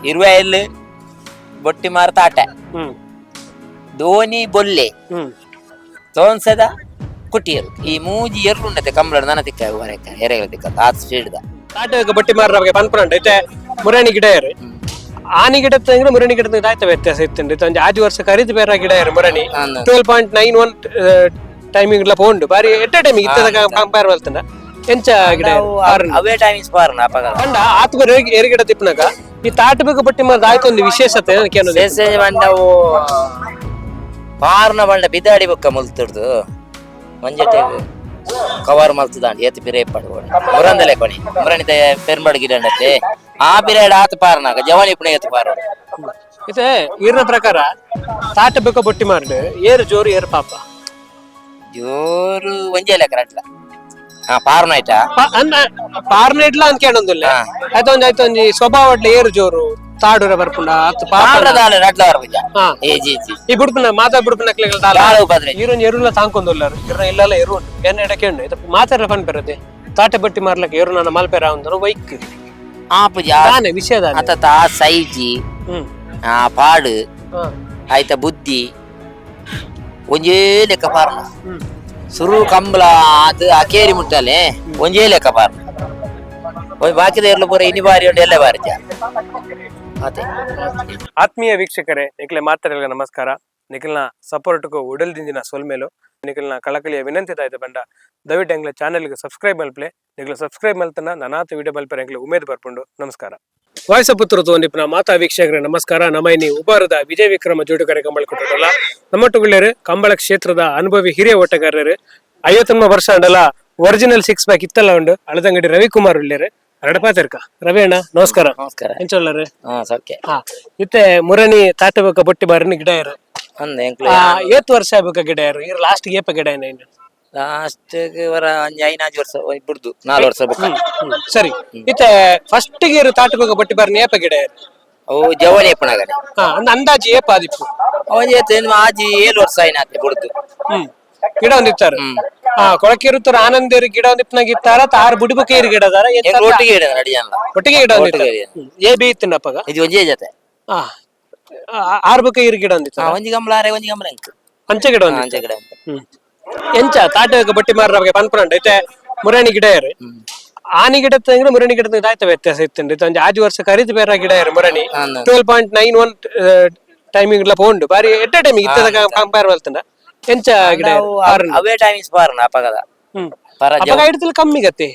ಇರುವೆಲ್ ಬೊಟ್ಟಿಮಾರ್ ತಾಟೆ. ಧೋನಿ ಬೊಲ್ಲೆ. ತೋನ್ಸದ ಕುಟ್ಟಿಯರು ಈ ಮೂಜಿ ಎರ್ಲು ಉಂಡತೆ ಕಂಬಳ ನನ ತಿಕ್ಕ ವರೆಕ ಎರೆಗಳ ತಿಕ್ಕ ಆತ್ ಸ್ಪೀಡ್ the. ತಾಟೆ ಬಟ್ಟಿ ಮಾರ ಬಗ್ಗೆ ಪನ್ಪುನಂಡ ಇತ್ತೆ ಮುರಣಿ ಗಿಡ ಏರು ಆನಿ ಗಿಡ ಅಂದ್ರೆ ಮುರಣಿ ಗಿಡ ಆಯ್ತ ವ್ಯತ್ಯಾಸ ಇತ್ತುಂಡು. ಇತ್ತೆ ಒಂಜಿ ಆಜಿ ವರ್ಷ ಕರಿದು ಬೇರೆ ಗಿಡ ಏರು ಮುರಣಿ. 12.91 ಟೈಮಿಂಗ್ ಲ ಪೋಂಡು, ಬಾರಿ ಎಟ್ಟ ಟೈಮಿಂಗ್ ಇತ್ತದ ಕಂಪೇರ್ ಮಲ್ತಂಡ ಎಂಚ ಗಿಡ ಏರು? ಪಾರುಂಡು. ಅವೇ ಟೈಮಿಂಗ್ಸ್ ಪಾರನ ಅಪಗ. ಪಂಡ ಆತ್ ಏರು ಗಿಡ ತಿಪ್ಪನಾಗ ಈ ತಾಟ ಬೇಕು ಬಟ್ಟಿ ಮಾರ್ದ ಆಯ್ತು ಒಂದು ವಿಶೇಷತೆ ಕೇನೋದು. ಸೇಸೆ ಬಂಡವು ಪಾರ್ನ ಬಂಡ ಬಿದಾಡಿ ಬೊಕ್ಕ ಮುಲ್ತುಡ್ದು ಮಂಜಟೆ ಕವರ್ ಮಲ್ತುದಾಂಡ್ ಏತ್ ಪಿರೆ ಪಡ್ಕೊಂಡು ಮುರಂದಲೆ ಕೊಣಿ ಮುರಣಿತ ಪೆರ್ಮಡ್ ಗಿಡಂಡತೆ ಆ ಪಿರೇಡ್ ಆತ್ ಪಾರ್ನಾಗ ಜವನಿ ಪುಣೆ ಏತ್ ಪಾರ. ಇತ್ತೆ ಇರ್ನ ಪ್ರಕಾರ ತಾಟ ಬೇಕು ಬಟ್ಟಿ ಮಾರ್ದು ಏರು ಜೋರು ಏರು ಪಾಪ? ಜೋರು ಒಂಜೆ ಲೆಕ್ಕ ರಡ್ಲ ಹಾ ಪಾರ್ನ ಆಯ್ತಾ. ಪಾರ್ನ ಇಡ್ಲ ಅಂತ ಕೇಳೊಂದಿಲ್ಲ. ಆಯ್ತು ಆಯ್ತು ಒಂಜಿ ಸ್ವಭಾವ ಅಡ್ಲ ಏರು ಜೋರು ತಾಡುರ ಬರ್ಪುಂಡ ಅತ್ ಪಾಪ? ಪಾರ್ನ ರಡ್ಲ ಬರ್ಪುಜ. ಏ ಜಿ ಜಿ. ಈ ಬುಡ್ಪುನ ಮಾತಾ ಬುಡ್ಪುನ ದಾಲ. ದಾಳ ಉಪದ್ರೆ. ಈರೊಂಜಿ ಎರುಲ ತಾಂಕೊಂದುಲ್ಲಾರು ಇರ್ನ ಇಲ್ಲಲ್ಲ ಎರು ಉಂಟು ಎನ್ನ ಎಡಕ್ಕೆ ಉಂಡು. ಇದು ಮಾತಾಡ ಪನ್ ಪೆರದೆ ತಾಟೆ ಬಟ್ಟಿ ಮಾರ್ಲಕ್ಕೆ ಎರು ನನ್ನ ಮಲ್ಪೆರ ಅಂದರು ಬೈಕ್. ಆ ಪೂಜ. ದಾನೆ ವಿಷಯ ದಾನೆ? ಅತ್ತ ಆ ಸೈಜಿ. ಆ ಪಾಡು. ಆಯ್ತ ಬುದ್ಧಿ ಒಂಜೇ ಲೆಕ್ಕ ಪಾರ್ನ. ಸುರು ಕಂಬಳ ಅದು ಆ ಕೇರಿ ಮುಟ್ಟಲೆ ಒಂಜೇ ಲೆಕ್ಕ ಪಾರ್ನ. ಒಂಜಿ ಬಾಕಿದ ಎರ್ಲು ಪೂರ ಇನಿ ಬಾರಿ ಉಂಡು ಎಲ್ಲ ಬಾರಿ ಜ ಅದೇ. ಆತ್ಮೀಯ ವೀಕ್ಷಕರೇ, ನಿಖಿಲ ಮಾತರೆಲ್ಲ ನಮಸ್ಕಾರ. ನಿಖಿಲ್ನ ಸಪೋರ್ಟ್ಗೂ ಉಡಲ್ ದಿಂಜಿನ ಸೊಲ್ಮೇಲು. ನಿಖಿಲ್ನ ಕಳಕಳಿಯ ವಿನಂತಿ ತಾಯ್ತು ಬಂಡ ದಯವಿಟ್ಟು ಎಂಗ್ಲ ಚಾನೆಲ್ಗೆ ಸಬ್ಸ್ಕ್ರೈಬ್ ಮಲ್ಪ್ಲೆ. ನಿಖಿಲ ಸಬ್ಸ್ಕ್ರೈಬ್ ಮಲ್ತನ ನನಾತ ವಿಡಿಯೋ ಮಲ್ಪರೆ ಎಂಗ್ಲ ಉಮೇದ್ ಬರ್ಪುಂಡು. ನಮಸ್ಕಾರ. ವಾಯ್ಸ ಪುತ್ರ ತೋನಿಪ್ನ ಮಾತಾ ವೀಕ್ಷಕರೇ ನಮಸ್ಕಾರ. ನಮೈನಿ ಉಬಾರದ ವಿಜಯ ವಿಕ್ರಮ ಜೋಡುಕರೆ ಕಂಬಳ ಕೊಟ್ಟಲ್ಲ ನಮ್ಮಟ್ಟುಗುಳ್ಳೇರು ಕಂಬಳ ಕ್ಷೇತ್ರದ ಅನುಭವಿ ಹಿರಿಯ ಓಟಗಾರರು, 59 ವರ್ಷ ಅಂಡಲ ಒರಿಜಿನಲ್ 6 ಪ್ಯಾಕ್ ಇತ್ತಲ್ಲ ಉಂಡು ಅಳದಂಗಡಿ ರವಿಕುಮಾರ್ ಉಳ್ಳೇರು. ರಡಪಾತಿರ್ಕ ರವಿ ಅಣ್ಣ, ನಮಸ್ಕಾರ. ನಮಸ್ಕಾರ. ಎಂಚೊಲ್ಲರು? ಹಾ, ಸೌಖ್ಯ. ಹಾ, ಇತ್ತೆ ಮುರಣಿ ತಾಟಬೇಕ ಬೊಟ್ಟಿ ಬಾರಿನ ಗಿಡ ಇರು. ಅಂದ ಎಂಕ್ಲು. ಏತ್ ವರ್ಷ ಆಗ್ಬೇಕ ಗಿಡ ಇರು? ಇರ್ ಲಾಸ್ಟ್ ಏಪ ಗಿಡ ಏನ? ಲಾಸ್ಟ್ ವರ ಒಂಜಿ ಐನಾಜ್ ವರ್ಷ ಬುಡ್ದು 4 ವರ್ಷ ಬೊಕ್ಕ. ಸರಿ, ಇತ್ತೆ ಫಸ್ಟ್ ಗೆ ತಾಟಬೇಕ ಬೊಟ್ಟಿ ಬಾರಿನ ಏಪ ಗಿಡ ಇರು? ಅವು ಜವಳಿ ಎಪ್ಪಣಗನೆ. ಹಾ, ಅಂದ್ ಅಂದಾಜು ಏಪ ಆದಿಪ್ಪು? ಒಂಜಿ ಏತ್ ಆಜಿ ಏಳು ವರ್ಷ ಐನಾತೆ ಬುಡ್ದು. ಗಿಡ ಒಂದಿತ್ತಾರೆ. ಹಾ, ಕೊಳಕಿರುತ್ತರ ಆನಂದೇರು ಗಿಡ ಒಂದಿಪ್ಪನಾಗ ಇತ್ತಾರ ತಾರು ಬುಡಿಬಕ ಏರು ಗಿಡ ಅದಾರ? ಎಂಕ್ಲು ಒಟ್ಟಿಗೆ ಇಡ ನಡಿಯಲ್ಲ. ಒಟ್ಟಿಗೆ ಗಿಡ ಒಂದಿತ್ತ? ಒಟ್ಟಿಗೆ. ಏ ಬಿ ಇತ್ತಿನಪ್ಪಗ? ಇದು ಒಂಜೇ ಜೊತೆ. ಹಾ, ಆರು ಬಕ ಏರು ಗಿಡ ಒಂದಿತ್ತ? ಹಾ, ಒಂಜಿ ಗಂಬಳ ಆರೆ ಒಂಜಿ ಗಂಬಳ ಎಂಕ್. ಅಂಚೆ ಗಿಡ ಒಂದಿತ್ತ? ಅಂಚೆ ಗಿಡ ಉಂಟು. ಎಂಚ ತಾಟಕ ಬಟ್ಟಿ ಮಾರ ಬಗ್ಗೆ ಪನ್ಪುನಂಡ ಇತ್ತೆ ಮುರಣಿ ಗಿಡ ಏರು ಆನಿ ಗಿಡ ಅಂದ್ರೆ ಮುರಣಿ ಗಿಡ ಆಯ್ತ ವ್ಯತ್ಯಾಸ ಇತ್ತುಂಡು. ಇತ್ತೆ ಒಂಜಿ ಆಜಿ ವರ್ಷ ಕರಿದು ಬೇರೆ ಗಿಡ ಏರು ಮುರಣಿ. 12.91 ಟೈಮಿಂಗ್ ಲ ಪೋಂಡು, ಬಾರಿ ಎಟ್ಟ ಟೈಮಿಂಗ್ ಇತ್ತದ ಕಂಪೇರ್ ಮಲ್ತಂಡ ಎಂಚ ಗಿಡ ಏರು? ಪಾರುಂಡು. ಅವೇ ಟೈಮಿಂಗ್ಸ್ ಪಾರನ ಅಪಗದ. ಪರ. ಅಪಗ ಹಿಡ್ತಲ್ ಕಮ್ಮಿ ಗತಿ.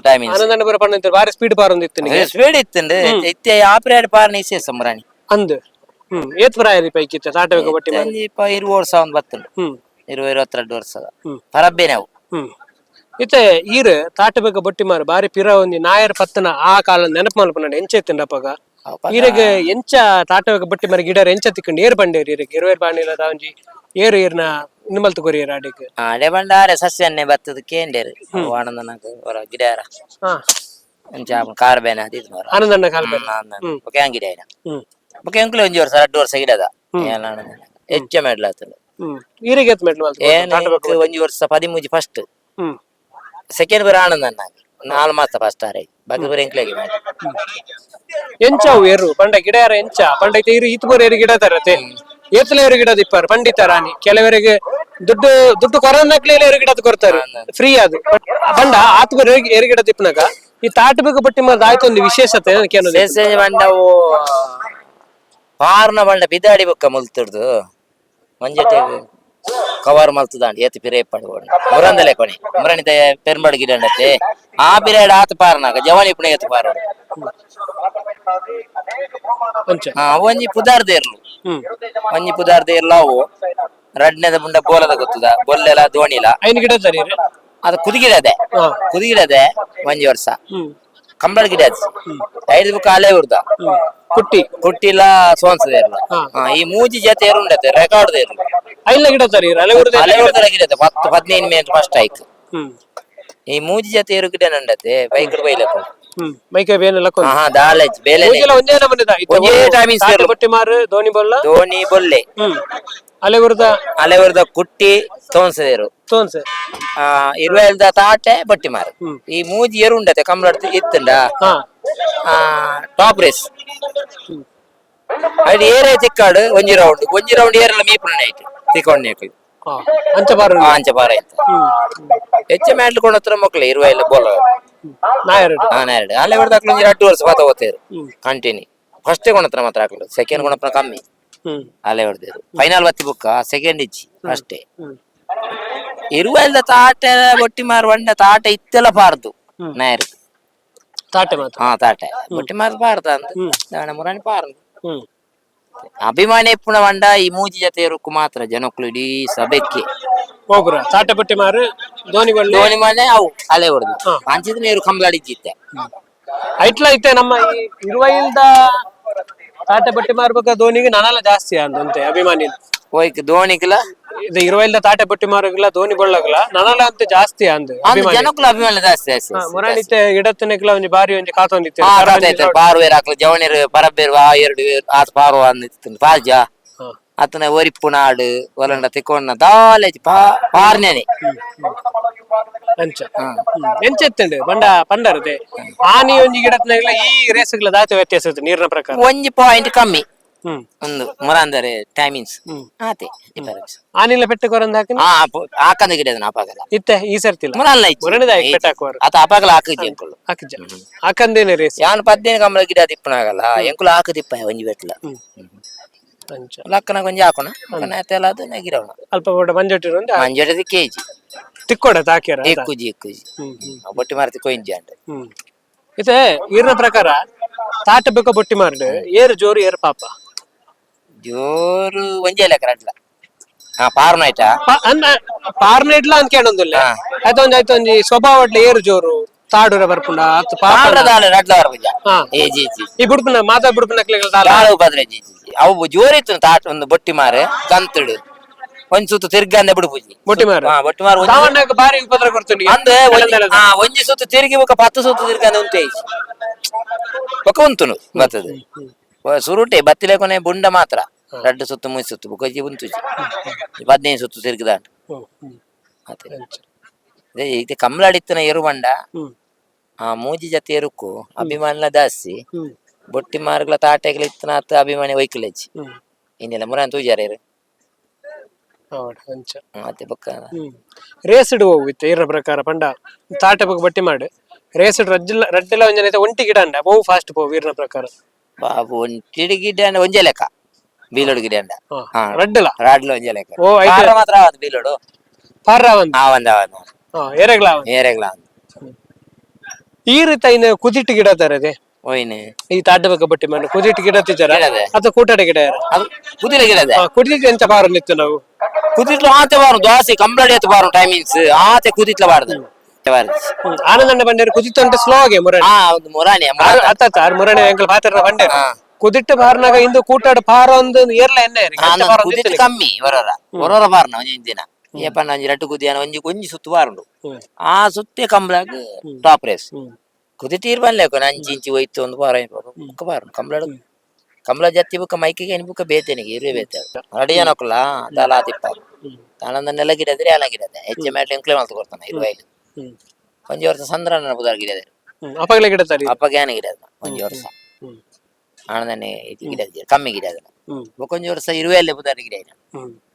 ಟೈಮಿಂಗ್ಸ್. ಆನಂದಣ್ಣ ಬರ ಪಣ್ಣ ಬಾರಿ ಸ್ಪೀಡ್ ಪಾರೊಂದಿತ್ತು ನಿಗೆ. ಸ್ಪೀಡ್ ಇತ್ತುಂಡು ಇತ್ತೆ ಆಪರೇಟ್ ಪಾರನ ಇಸೆ ಮುರಾಣಿ. ಅಂದ್ ಏತ್ ಪ್ರಾಯ ಪೈಕಿ ಇತ್ತೆ ತಾಟಕ ಬಟ್ಟಿ ಮಾರ? ಒಂಜಿ 20 ವರ್ಷ ಒಂದು ಬತ್ತುಂಡು. 20 22 ವರ್ಷದ ಪರಬ್ಬೆ ನಾವು. ಇತ್ತೆ ಈರ್ ತಾಟಬೇಕ ಬಟ್ಟಿ ಮಾರು ಬಾರಿ ಪಿರ ಒಂಜಿ ನಾಯರ್ ಪತ್ತನ ಆ ಕಾಲ ನೆನಪು ಮಲ್ಪುನಂಡ ಎಂಚ ಇತ್ತುಂಡ ಅಪಗ? ಈರೆಗ್ ಎಂಚ ತಾಟಬೇಕ ಬಟ್ಟಿ ಮಾರ ಗಿಡರ ಎಂಚ ತಿಕ್ಕಂಡು ಏರ್ ಬಂಡೇರಿ ಈರೆಗ್ ಇರುವೇರ್ ಬಾಣಿಲ ಒಂಜಿ ಏರು ಏರ್ನ ನಿಮ್ಮಲ್ತು ಕೊರಿಯರ್ ಆಡಿಗ್? ಅಡೆ ಬಂಡಾರೆ ಸಸ್ಯನ್ನೇ ಬತ್ತದ ಕೇಂಡೇರು ಆನಂದನಾಗ ಹೊರ ಗಿಡಾರ. ಅಂಚ ಕಾರ್ ಬೇನ ಅದು ಇದು ಮರ. ಆನಂದಣ್ಣ ಕಾಲ್ ಬೇನೆ. ಬೊಕ ಹ್ಯಾಂಗ್ ಗಿಡ ಆಯ್ನ. ಬೊಕ ಎಂಕ್ಲೆ ಒಂಜಿ ವರ್ಷ 2 ವರ್ಷ ಗಿಡದ ಏನ್ ಆನಂದಣ್ಣ ಹೆಚ್ಚ ಮೆಡ್ಲಾತುಂಡು. ಈರೆಗ್ ಏತ್ ಮೆಟ್ಲು ಮಲ್ತು? ಏನ್ ಎಂಕ್ ಒಂಜಿ ವರ್ಷ 13 ಫಸ್ಟ್. ಸೆಕೆಂಡ್ ಬರ ಆನಂದಣ್ಣ 4 ಮಾಸ ಫಸ್ಟ್ ಆರೆ ಬಾಕಿ ಬರ ಎಂಕ್ಲೆಗೆ ಮಾಡಿ. ಎಂಚ ಅವು ಏರು ಪಂಡ ಗಿಡ ಯಾರ ಎಂಚ ಪಂಡ ಇತ್ತೆ ಇರು ಈತ್ ಬೋರ್ ಏರು ಗಿಡ ತರತೆ ಏತ್ಲ ಏರು ಗಿಡ ದಿಪ್ಪಾರು ಪಂಡಿತಾರಾನಿ ಕೆಲವರಿಗೆ ದುಡ್ಡು ದುಡ್ಡು ಕೊರನಕ್ಲೆ ಏರು ಗಿಡ ಕೊಡ್ತಾರೆ ಫ್ರೀ ಅದು ಪಂಡ ಆತ್ ಬೋರ್ ಏರು ಗಿಡ ದಿಪ್ಪನಾಗ ಈ ತಾಟ ಬೇಕು ಬಟ್ಟಿ ಮಾರ್ದ ಆಯ್ತು ಒಂದು ವಿಶೇಷತೆ ಕೇನೋದು. ಸೇಸೆ ಬಂಡವು ಪಾರ್ನ ಬಂಡ ಬಿದಾಡಿ ಬೊಕ್ಕ ಮುಲ್ತುಡ್ದು ಮಂಜಟೆ ಕವರ್ ಮಲ್ತುದಾಂಡ್ ಏತ್ ಪಿರೆ ಪಡ್ಕೊಂಡು ಮುರಂದಲೆ ಕೊಣಿ ಮುರಣಿತ ಪೆರ್ಮಡ್ ಗಿಡಂಡತೆ ಆ ಪಿರೇಡ್ ಆತ್ ಪಾರ್ನಾಗ ಜವನಿ ಪುಣೆ ಏತ್ ಪಾರ. ಅಂಚ. ಹಾ, ಒಂಜಿ ಪುದಾರ್ ದೇರ್ಲು. ಒಂಜಿ ಪುದಾರ್ ದೇರ್ಲು ಅವು ರಡ್ನೆದ ಬುಂಡ ಬೋಲದ ಗೊತ್ತದ ಬೊಲ್ಲೆಲ ದೋಣಿಲ. ಐನ್ ಗಿಡ ತರೀರಿ? ಅದು ಕುದಿಗಿಡದೆ. ಕುದಿಗಿಡದೆ ಒಂಜಿ ವರ್ಷ. ಕಂಬಳ ಗಿಡ ಅದು ಐದು ಬುಕ್ಕ ಅಲೆ ಉರ್ದ. ಕುಟ್ಟಿ. ಕುಟ್ಟಿಲ ಸೋನ್ಸದೇರ್ಲ. ಈ ಮೂಜಿ ಜೊತೆ ಉಂಡತೆ ರೆಕಾರ್ಡ್ ದೇರ್ಲು. ಐನ್ಲ ಗಿಡ ತರೀರಿ ಅಲೆ ಊರ್ದ? ಅಲೆ ಉರ್ದಲ ಗಿಡತೆ 10 15 ಮಿನಿಟ್ ಫಸ್ಟ್ ಆಯ್ತು. ಈ ಮೂಜಿ ಜೊತೆ ಏರು ಗಿಡ ನಂಡತೆ ಬೈಕ್ ಬೈಲಕ. ಮೈಕೆ ಬೇನೆಲ್ಲ? ಹಾ, ದಾಲೇಜ್ ಬೇಲೆ. ಮೂಜಿಲ ಒಂದೇ ನಮೂನೆದ ಇತ್ತೆ? ಒಂಜೇ timings. ತಾಟ ಬಟ್ಟಿ ಮಾರು ದೋಣಿ ಬೊಲ್ಲ. ದೋಣಿ ಬೊಲ್ಲೆ. ಅಲೆ ಊರ್ದ. ಅಲೆ ಉರ್ದ ಕುಟ್ಟಿ ತೋನ್ಸದೇರು. ತೋನ್ಸೆ. ಆ ಇರುವೆಲ್ದ ತಾಟೆ ಬಟ್ಟಿ ಮಾರು ಈ ಮೂಜಿ ಏರು ಉಂಡತೆ ಕಂಬಳ ಇತ್ತುಂಡ. Top race ಅದು ಏರೇ ತಿಕ್ಕಾಡು ಒಂಜಿ ರೌಂಡ್ ಒಂಜಿ ರೌಂಡ್ ಏರೆಲ್ಲ ಮೀಪುನ ನೈಟ್ ತಿಕ್ಕೊಂಡ್ ಅಂಚ ಬಾರ. ಅಂಚ ಬಾರ ಆಯ್ತು. ಹೆಚ್ಚ ಮ್ಯಾಟ್ಲು ಕೊಂಡತ್ರ ಮಕ್ಕಳು ಇರುವ ಇಲ್ಲ ಬೋಲ. ನಾಯರಡು. ಹಾ, ಎರಡು ಅಲ್ಲೇ ಹೊಡೆದಾಕ್ಲು ಒಂಜಿ 2 ವರ್ಷ ಪಾತ ಓದ್ತೇರು. ಕಂಟಿನ್ಯೂ ಫಸ್ಟೇ ಕೊಣತ್ರ ಮಾತ್ರ ಹಾಕಲು, ಸೆಕೆಂಡ್ ಕೊಣತ್ರ ಕಮ್ಮಿ. ಅಲ್ಲೇ ಹೊಡೆದಿರು ಫೈನಲ್ ಬತ್ತಿ ಬುಕ್ಕ ಸೆಕೆಂಡ್ ಇಚ್ಚಿ ಅಷ್ಟೇ. ಇರುವ ಇಲ್ದ ತಾಟೆ ಬೊಟ್ಟಿ ಮಾರು ಬಂಡ ತಾಟೆ ಇತ್ತೆಲ್ಲ ಪಾರ್ದು ನಾಯರು. ತಾಟೆ ಮಾತ್ರ. ಹಾ, ತಾಟೆ ಬೊಟ್ಟಿ ಮಾರು ಪಾರ್ದ ಅಂದ್ ದಾಣ ಮುರಾಣಿ ಪಾರ್ದು. ಅಭಿಮಾನಿ ಇಪ್ಪುನ ಬಂಡ ಈ ಮೂಜಿ ಜೊತೆ ಇರುಕು ಮಾತ್ರ ಜನಕ್ಕಳು ಇಡೀ ಸಭೆಕ್ಕೆ. ಹೋಗ್ರ ತಾಟೆ ಬಟ್ಟಿ ಮಾರು ಧೋನಿ ಬಳ್ಳಿ. ಧೋನಿ ಮನೆ ಅವು ಅಲೆ ಹೊಡೆದು ಅಂಚಿದ ನೀರು ಕಂಬಳಾಡಿದ್ದಿತ್ತೆ. ಐಟ್ಲ ಐತೆ ನಮ್ಮ ಈ ಇರುವೈಲ್ದ ತಾಟೆ ಬಟ್ಟಿ ಮಾರ್ಬೇಕ ಧೋನಿಗೆ ನಾನೆಲ್ಲ ಜಾಸ್ತಿ ಅಂದಂತೆ ಅಭಿಮಾನಿ. ಹೋಯ್ಕ್ ಧೋನಿಗ್ಲ. ಇದು ಇರುವೈಲ್ದ ತಾಟೆ ಬಟ್ಟಿ ಮಾರಗಲ ಧೋನಿ ಬಳ್ಳಗಲ ನನಲ ಅಂತ ಜಾಸ್ತಿ ಅಂದ್ ಅಂದ್ ಅಭಿಮಾನಿ. ಜನಕ್ಕಳು ಅಭಿಮಾನಿ ಜಾಸ್ತಿ ಜಾಸ್ತಿ ಜಾಸ್ತಿ. ಮುರಾಣಿತೆ ಇಡತ್ತನೆಗ್ಲ ಒಂಜಿ ಬಾರಿ ಒಂಜಿ ಕಾತೊಂದಿತ್ತೆ. ಹಾ, ಕಾತಾಯ್ತು ಪಾರುವೇರ್ ಹಾಕ್ಲು ಜವನಿರು ಪರಬೇರು ಆ ಎರಡು ಆತ ಪಾರುವ ಅಂದಿತ್ತು ಪಾಜ. ಅತನ ಒರಿಪ್ಪು ನಾಡು ಒಲಂಡ ತಿಕ್ಕೊಂಡ ದಾಲೇಜ್ ಪಾರ್ನೇನೆ. ಅಂಚ ಎಂಚ ಎತ್ತಂಡು ಬಂಡ ಪಂಡರದೆ ಆನಿ ಒಂಜಿ ಗಿಡತ್ನಾಗಲ ಈ ರೇಸ್ಗಳ ದಾತೆ ವ್ಯತ್ಯಾಸ ಇತ್ತು ನೀರಿನ ಪ್ರಕಾರ? ಒಂಜಿ ಪಾಯಿಂಟ್ ಕಮ್ಮಿ. ಒಂದು ಮುರಾಂದರೆ ಟೈಮಿಂಗ್ಸ್ ಆತೆ ಡಿಫರೆನ್ಸ್. ಆನಿಲ ಪೆಟ್ಟು ಕೊರಂದ್ ಹಾಕಿನ. ಹಾ, ಹಾಕಂದ ಗಿಡ ಅಪಾಗಲ. ಇತ್ತೆ ಈ ಸರ್ತಿಲ್ಲ. ಮುರಲ್ಲ. ಮುರಣಿದ ಪೆಟ್ಟು ಹಾಕುವರು. ಆತ ಅಪಾಗಲ ಹಾಕಿದ್ದೆ ಎಂಕುಲು. ಹಾಕಿಜ್ಜ ಹಾಕಂದೇನೆ ರೇಸ್. ಯಾನ್ 15 ಕಂಬಳ ಗಿಡ ತಿಪ್ಪನಾಗಲ್ಲ ಎಂಕುಲು ಹಾಕದಿಪ್ಪ ಒಂಜಿ ಬೆಟ್ಲ. ಅಂಚ. ಲಕ್ಕನ ಒಂಜಿ ಹಾಕೋಣ ತೆಲ ಅದು ಗಿಡವಣ. ಅಲ್ಪ ಬೋಡ ಮಂಜೊಟ್ಟಿರು. ಮಂಜೊಟ್ಟದ ಕೆಜಿ. ತಿಕ್ಕೋಡ ತಾಕ್ಯಾರ. ಎಕ್ಕುಜಿ ಎಕ್ಕುಜಿ ಬೊಟ್ಟಿ ಮಾರ್ತಿ ಕೊಯಿಂಜಿ ಅಂಡ್. ಇತ್ತೆ ಈರ್ನ ಪ್ರಕಾರ ತಾಟ ಬೇಕ ಬೊಟ್ಟಿ ಮಾರ್ಡ್ ಏರು ಜೋರು ಏರು ಪಾಪ? ಜೋರು ಒಂಜೇ ಲೆಕ್ಕ ರಡ್ಲ ಹಾ ಪಾರ್ನ ಆಯ್ತಾ. ಪಾರ್ನ ಇಡ್ಲ ಅಂತ ಕೇಳೊಂದಿಲ್ಲ, ಆಯ್ತು ಆಯ್ತು ಒಂಜಿ ಸ್ವಭಾವ ಅಡ್ಲ ಏರು ಜೋರು ತಾಡುರ ಬರ್ಪುಂಡ ಅತ್ ಪಾಪ. ಪಾರ್ನ ರಡ್ಲ ಬರ್ಪುಜ. ಏ ಜಿ ಜಿ. ಈ ಬುಡ್ಪುನ ಮಾತಾ ಬುಡ್ಪುನ ದಾಲ. ದಾಳ ಉಪದ್ರ ಜಿ ಜಿ ಜಿ ಅವು ಜೋರಿತ್ತು ತಾಟ ಒಂದು ಬೊಟ್ಟಿ ಮಾರು ಕಂತುಡು ಒಂಜಿ ಸುತ್ತು ತಿರ್ಗಂದೆ ಬಿಡುಪುಜಿ. ಬೊಟ್ಟಿ ಮಾರು. ಹಾ, ಬೊಟ್ಟಿ ಮಾರು ಒಂಜಿ- ಸಾಮಾನ್ಯಕ್ಕೆ ಬಾರಿ ಉಪದ್ರ ಕೊಡ್ತೀನಿ. ಅಂದೆ ಒಂಜಿ ಒಂಜಿ ಸುತ್ತು ತಿರುಗಿ ಬೊಕ 10 ಸುತ್ತು ತಿರ್ಗಂದೆ ಉಂಟೆ ಬೊಕ ಉಂತುನು ಬತ್ತದ ಸುರುಟೆ ಬತ್ತಿಲೆ ಕೊನೆ ಬುಂಡ ಮಾತ್ರ ರಡ್ಡು ಸುತ್ತು ಮುಯ್ ಸುತ್ತು ಬೊಕ ಉಂತುಜಿ 15 ಸುತ್ತು ತಿರುಗದಾಂಟು. ಅದೇ ಅದೇ ಇದು ಕಮ್ಲಾಡಿತ್ತನ ಎರುವಂಡ ಆ ಮೂಜಿ ಜತೆ ಎರುಕು ಅಭಿಮಾನಿಲ ಜಾಸ್ತಿ. ಬೊಟ್ಟಿ ಮಾರ್ಗಲ ತಾಟೆಗಳ ಇತ್ತನ ಅತ್ತ ಅಭಿಮಾನಿ ವೈಕುಲೆಜ್ಜಿ. ಇನ್ನೆಲ್ಲ ಮುರಾನ್ ತೂಜಾರ ಅಂಚ. ಮತ್ತೆ ಬೊಕ್ಕ. ರೇಸ್ ಇಡು ಹೋಗಿತ್ತು ಇರ ಪ್ರಕಾರ ಪಂಡ ತಾಟೆ ಬೊಕ ಬಟ್ಟಿ ಮಾಡು ರೇಸ್ ರಜ್ಜಿಲ್ಲ ರಡ್ಡಿಲ್ಲ ಒಂಜನ ಐತೆ ಒಂಟಿ ಗಿಡ ಅಂಡ ಬಹು ಫಾಸ್ಟ್ ಪೋ ವೀರ್ನ ಪ್ರಕಾರ? ಬಾಬು ಒಂಟಿಡಿ ಗಿಡ ಅಂಡ ಒಂಜೆ ಲೆಕ್ಕ ಬೀಲೋಡು ಗಿಡ ಅಂಡ. ರಡ್ಡಿಲ್ಲ. ರಾಡ್ಲ ಒಂಜೆ ಲೆಕ್ಕ. ಓ, ಐತೆ. ಪಾರ ಮಾತ್ರ ಆವದು ಬೀಲೋಡು. ಪಾರ್ರ ಒಂದು. ಆ ಒಂದ ಒಂದ. ಏರೆಗ್ಲ. ಏರೆಗ್ಲ. ಈ ರೀತಿ ಇನ್ನು ಕುದಿಟ್ಟು ಗಿಡ ತರದೆ. ಓಯ್ನೆ. ಈ ತಾಟೆ ಬೊಕ ಬಟ್ಟಿ ಮಾಡು ಕುದಿಟ್ಟು ಗಿಡ ತಿಜಾರ. ಗಿಡದೆ. ಅಥವಾ ಕೂಟಾಟ ಗಿಡ ಯಾರ? ಅದು ಕುದಿರೆ ಗಿಡದೆ. ಕುದಿಟ್ಟು ಎಂತ ಪಾರ ನಿತ್ತು ನಾವು? ಕುದಿಟ್ಲು ಆತೆ ಬಾರು ದೋಸೆ ಕಂಬಳಡಿ ಆತ ಬಾರು ಟೈಮಿಂಗ್ಸ್ ಆತೆ ಕುದಿಟ್ಲ ಬಾರ್ದು ಬಾರ್ದು. ಆನಂದಣ್ಣ ಬಂಡೇರು ಕುದಿತ್ತು ಅಂತ ಸ್ಲೋ ಆಗಿ ಮುರಣಿ. ಹಾ ಒಂದು ಮುರಾಣಿ. ಅತ್ತ ಆರು ಮುರಣಿ ಎಂಕಲ್ ಪಾತ್ರ ಬಂಡೇರು ಕುದಿಟ್ಟು ಬಾರ್ನಾಗ ಇಂದು ಕೂಟಾಡ ಪಾರ ಒಂದು ಏರ್ಲ ಎಣ್ಣೆ ಕುದಿಟ್ಟು ಕಮ್ಮಿ ಹೊರರ ಹೊರರ ಬಾರ್ನ ಒಂಜಿ ದಿನ ಏಪಣ್ಣ ಒಂಜಿ ರಟ್ಟು ಕುದಿಯಾನ ಒಂಜಿ ಒಂಜಿ ಸುತ್ತು ಬಾರುಂಡು. ಆ ಸುತ್ತೆ ಕಂಬಳಗ್ ಟಾಪ್ ರೇಸ್. ಕುದಿಟ್ಟು ಇರ್ಬನ್ಲೆ ಅಂಚಿ ಇಂಚಿ ಹೋಯ್ತು ಒಂದು ಬಾರ ಬುಕ್ಕ ಬಾರು ಕಂಬಳ ಕಂಬಳ ಜತ್ತಿ ಬುಕ್ಕ ಮೈಕಿಗೆ ಏನು ಬುಕ್ಕ ಬೇತೇನಿಗೆ ಇರುವೆ ಬೇತೆ ರೆಡಿ ಜನಕ್ಕಲ್ಲ ದಾಲ ತಿಪ್ಪ ತಾನಂದ ನೆಲ ಗಿಡದ್ರೆ ಅಲ ಗಿಡದೆ ಹೆಚ್ಚು ಮೇಟ್ಲೆ ಎಂಕ್ಲೆ ಮಲ್ತು ಕೊಡ್ತಾನೆ ಇರುವ ಇಲ್ಲಿ ಒಂಜಿ ವರ್ಷ ಸಂದ್ರನ ಬುದಾರ್ ಗಿಡದೆ. ಅಪಗಲ ಗಿಡ ತರಿ. ಅಪ್ಪ ಜ್ಞಾನ ಗಿಡ ಒಂಜಿ ವರ್ಷ ಆನಂದನೆ ಇದು ಗಿಡ ಕಮ್ಮಿ ಗಿಡ ಅದನ್ನ ಬೊಕೊಂಜಿ ವರ್ಷ ಇರುವೆ ಅಲ್ಲೇ ಬುದಾರ್ ಗಿಡ ಇಲ್ಲ.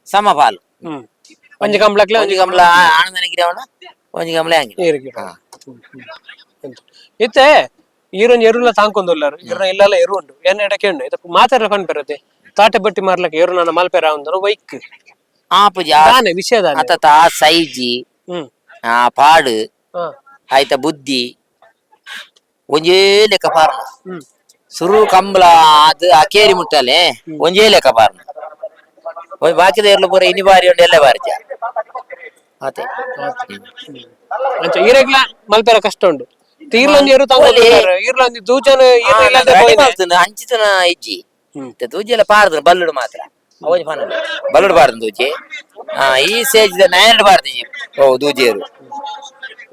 ಸಮಪಾಲು. ಒಂಜಿ ಕಂಬಳಕ್ಲೆ. ಒಂಜಿ ಗಮಲ ಆನಂದನ ಗಿಡವನ ಒಂಜಿ ಗಮಲ ಹಂಗೆ. ಏರು ಗಿಡ ಇತ್ತೆ ಈರೊಂಜಿ ಎರುಲ ತಾಂಕೊಂದುಲ್ಲಾರು ಇರ್ನ ಇಲ್ಲಲ್ಲ ಎರು ಉಂಡು ಎನ್ನ ಎಡಕೆ ಉಂಡು ಇದು ಮಾತಾಡ್ಲ ಪನ್ ಪೆರತೆ ತಾಟೆ ಬಟ್ಟಿ ಮಾರ್ಲಕ್ಕೆ ಎರು ನನ್ನ ಮಲ್ಪೆರ ಅಂದರು ಬೈಕ್. ಆ ಪೂಜೆ ದಾನೆ ವಿಷಯ ದಾನೆ? ಆತ ಆ ಸೈಜಿ ಆ ಪಾಡು ಆಯ್ತ ಬುದ್ಧಿ ಒಂಜೇ ಲೆಕ್ಕ ಪಾರ್ನ. ಸುರು ಕಂಬಳ ಅದು ಆ ಕೇರಿ ಮುಟ್ಟಲೆ ಒಂಜೇ ಲೆಕ್ಕ ಪಾರ್ನ ಒಂಜಿ ಬಾಕಿದ ಎರ್ಲು ಪೂರ ಇನಿ ಬಾರಿ ಉಂಡು ಎಲ್ಲ ಬಾರಿ ಆತೆ. ಅಂಚ ಈರೆಗ್ಲ ಮಲ್ಪೆರ ಕಷ್ಟ ಉಂಡು ತೀರ್ಲೊಂಜಿ ಎರು ತಾಂಕೊಂದುಲ್ಲಾರು ಈರ್ಲೊಂಜಿ ದೂಜನ ಈರ್ನ ಇಲ್ಲದೆ ಪೋಯಿನೆ. ಅಂಚಿತನ ಇಜ್ಜಿ ದೂಜಿ ಎಲ್ಲ ಪಾರ್ದು ಬಲ್ಲುಡು ಮಾತ್ರ ಅವೊಂಜಿ ಪನೊಲಿ ಬಲ್ಲುಡು ಪಾರ್ದು ದೂಜಿ ಆ ಈ ಸೇಜ್ ನಯನಡು ಪಾರ್ದು ಓ ದೂಜಿಯರು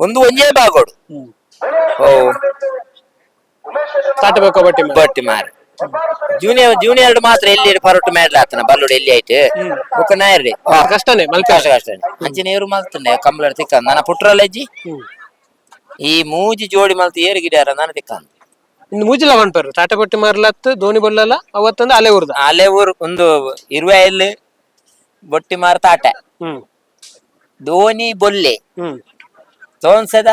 ಒಂದು ಒಂಜೇ ಬಾಗೋಡು ಓ. ತಾಟೆ ಬೇಕೋ ಬಟ್ಟಿ ಮಾರ್. ಬಟ್ಟಿ ಮಾರು ಜೂನಿಯರ್ ಜೂನಿಯರ್ ಮಾತ್ರ ಎಲ್ಲಿ ಪರೋಟು ಮೇಡ್ಲ ಆತನ ಬಲ್ಲುಡು ಎಲ್ಲಿ ಆಯ್ತು ಬೊಕ್ಕ ನಾಯರ್ಡಿ. ಕಷ್ಟನೇ ಮಲ್ಪೆರ. ಕಷ್ಟ ಕಷ್ಟ ಅಂಚಿನ ಏರು ಮಲ್ತುಂಡೆ ಕಂಬಳಡ್ ತಿಕ್ಕಂದ್ ನನ್ನ ಪುಟ್ರಲ್ಲ ಇಜ್ಜಿ. ಈ ಮೂಜಿ ಜೋಡಿ ಮಲ್ತು ಏರು ಗಿಡ ನಾನು ತಿಕ್ಕಂದ್. ಇನ್ನು ಮೂಜಿಲ ಪನ್ಪರು ತಾಟಪಟ್ಟಿ ಮಾರ್ಲತ್ತು ದೋಣಿ ಬೊಲ್ಲಲ್ಲ ಅವತ್ತಂದು ಅಲೆ ಊರ್ದ. ಅಲೆ ಊರು ಒಂದು ಇರುವೆಯಲ್ಲಿ ಬೊಟ್ಟಿ ಮಾರ ತಾಟ, ದೋಣಿ ಬೊಲ್ಲೆ, ತೋನ್ಸದ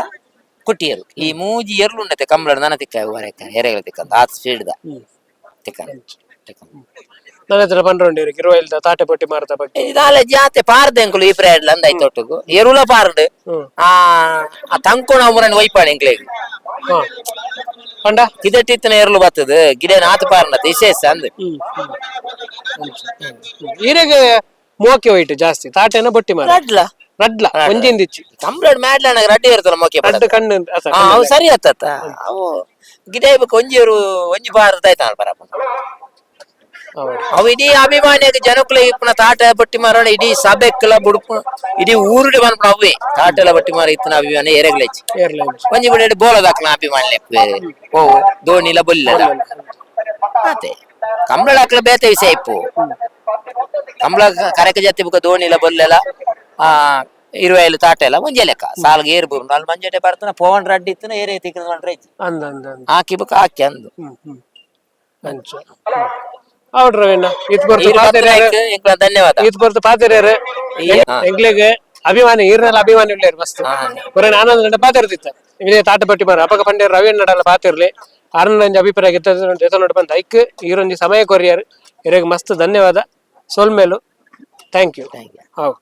ಕುಟಿಯರು, ಈ ಮೂಜಿ ಎರ್ಲು ಉಂಡತೆ ಕಂಬಳ ನನ ತಿಕ್ಕ ಹೊರಕ ಎರೆಗಳ ತಿಕ್ಕ ಆತ್ ಸ್ಪೀಡ್ ದ ತಿಕ್ಕ ತಿಕ್ಕ. ನನ್ನ ಹತ್ರ ಪನ್ರೊಂಡಿರು ಇರುವೈಲ್ದ ತಾಟಪಟ್ಟಿ ಮಾರದ ಬಗ್ಗೆ. ಇದಾಲ ಜಾತೆ ಪಾರ್ದೆ ಅಂಕುಲು ಈ ಪ್ರಾಯಡ್ಲ ಅಂದಾಯ್ತು ಒಟ್ಟುಗು ಎರುಲ ಪಾರ್ಡ್. ಆ ಆ ತಂಕೋಣ ಅಮರನ್ ವೈಪಾಣ ಎಂಕ್ಲೆಗ್. ಪಂಡ ಕಿದಟ್ಟಿತ್ತನ ಎರ್ಲು ಬತ್ತದ ಗಿಡ ನಾತು ಪಾರ್ನತ ವಿಶೇಷ ಅಂದ್. ಹ್ಮ್ ಹ್ಮ್ ಈರೆಗೆ ಮೋಕೆ ಹೋಯ್ತು ಜಾಸ್ತಿ ತಾಟೆನ ಬೊಟ್ಟಿ ಮಾರ? ರಡ್ಲ. ರಡ್ಲ ಒಂಜಿಂದಿಚ್ಚಿ. ಕಂಬ್ಳಡ್ ಮ್ಯಾಡ್ಲ ರಡ್ಡಿ ಇರ್ತಲ್ಲ ಮೋಕೆ. ರಡ್ಡು ಕಣ್ಣು ಅಸ. ಅವು ಸರಿ ಆತತ್ತ ಅವು ಗಿಡ ಇಬೇಕು ಒಂಜಿಯವರು ಒಂಜಿ ಬಾರದ ಆಯ್ತಾಳ ಪರಪ್ಪ. ಅವು ಇಡೀ ಅಭಿಮಾನಿಯಾಗ ಜನಕುಲ ಇಪ್ಪನ ತಾಟ ಬಟ್ಟಿ ಮಾರೋಣ ಇಡೀ ಸಭೆಕ್ಲ ಬುಡುಪು ಇಡೀ ಊರುಡೆ ಬಂದ್ಬಿಡ ಅವೇ ತಾಟೆಲ್ಲ ಬಟ್ಟಿ ಮಾರ ಇತ್ತನ ಅಭಿಮಾನಿ ಎರೆಗ್ಲೆಚ್ಚಿ. ಏರ್ಲೈನ್ಸ್. ಒಂಜಿ ಬಿಡ ಬೋಲದಾಕ್ಲ ಅಭಿಮಾನಿ ಲೆಪ್ಪು ಓ ದೋಣಿಲ ಬೊಲ್ಲದ ಅತೆ ಕಂಬಳ ಹಾಕ್ಲ ಬೇತೆ ವಿಷಯ ಇಪ್ಪು ಕಂಬಳ ಕರೆಕ ಜತ್ತಿ ಬುಕ್ಕ ದೋಣಿಲ ಬೊಲ್ಲೆಲ ಆ ಇರುವೆಲ್ಲ ತಾಟ ಎಲ್ಲ ಒಂಜೆ ಲೆಕ್ಕ ಸಾಲ್ಗೆ ಏರು ಬೂರು ಅಲ್ಲಿ ಮಂಜಟೆ ಬರ್ತನ ಪೋವನ್ ರಡ್ಡಿ ಇತ್ತನ ಏರೇ ತಿಕ್ಕನ ರೈತಿ. ಅಂದ ಅಂದ ಅಂದ. ಹಾಕಿ ಬುಕ್ಕ ಹಾಕಿ ಅಂದು. ಹ್ಮ್ ಹ್ಮ್ ಅಂಚ ಹೌದು ರವೀಣ ಇತ್ ಬರ್ತು ಈರ್ ಪಾತೆರ್ಯಾರ. ಬತ್ತನಾಯ್ಕ್ ಎಂಕ್ಲ ಧನ್ಯವಾದ. ಇತ್ ಬರ್ತು ಪಾತೆರ್ಯಾರ. ಎಂಕ್ಲೆಗ್ ಅಭಿಮಾನಿ ಈರ್ನೆಲ್ಲ ಅಭಿಮಾನಿ ಉಳ್ಳೇರು ಮಸ್ತ್. ಬರೀ ಆನಂದ್ ಗಂಟೆ ಪಾತೆರ್ತಿತ್ತ ಇದೇ ತಾಟಪಟ್ಟಿ ಮಾರ ಅಪಗ ಪಂಡ್ಯ ರವೀಣ್ ನಡಲ ಪಾತಿರ್ಲಿ ಆನಂದ ಅಭಿಪ್ರಾಯ ಎತ್ತ ಬಂದ ಐಕ್ ಈರೊಂಜಿ ಸಮಯ ಕೊರಿಯರ್ ಇರೆಗ್ ಮಸ್ತ್ ಧನ್ಯವಾದ ಸೋಲ್ಮೇಲು. Thank you. Thank you. ಹೌದು.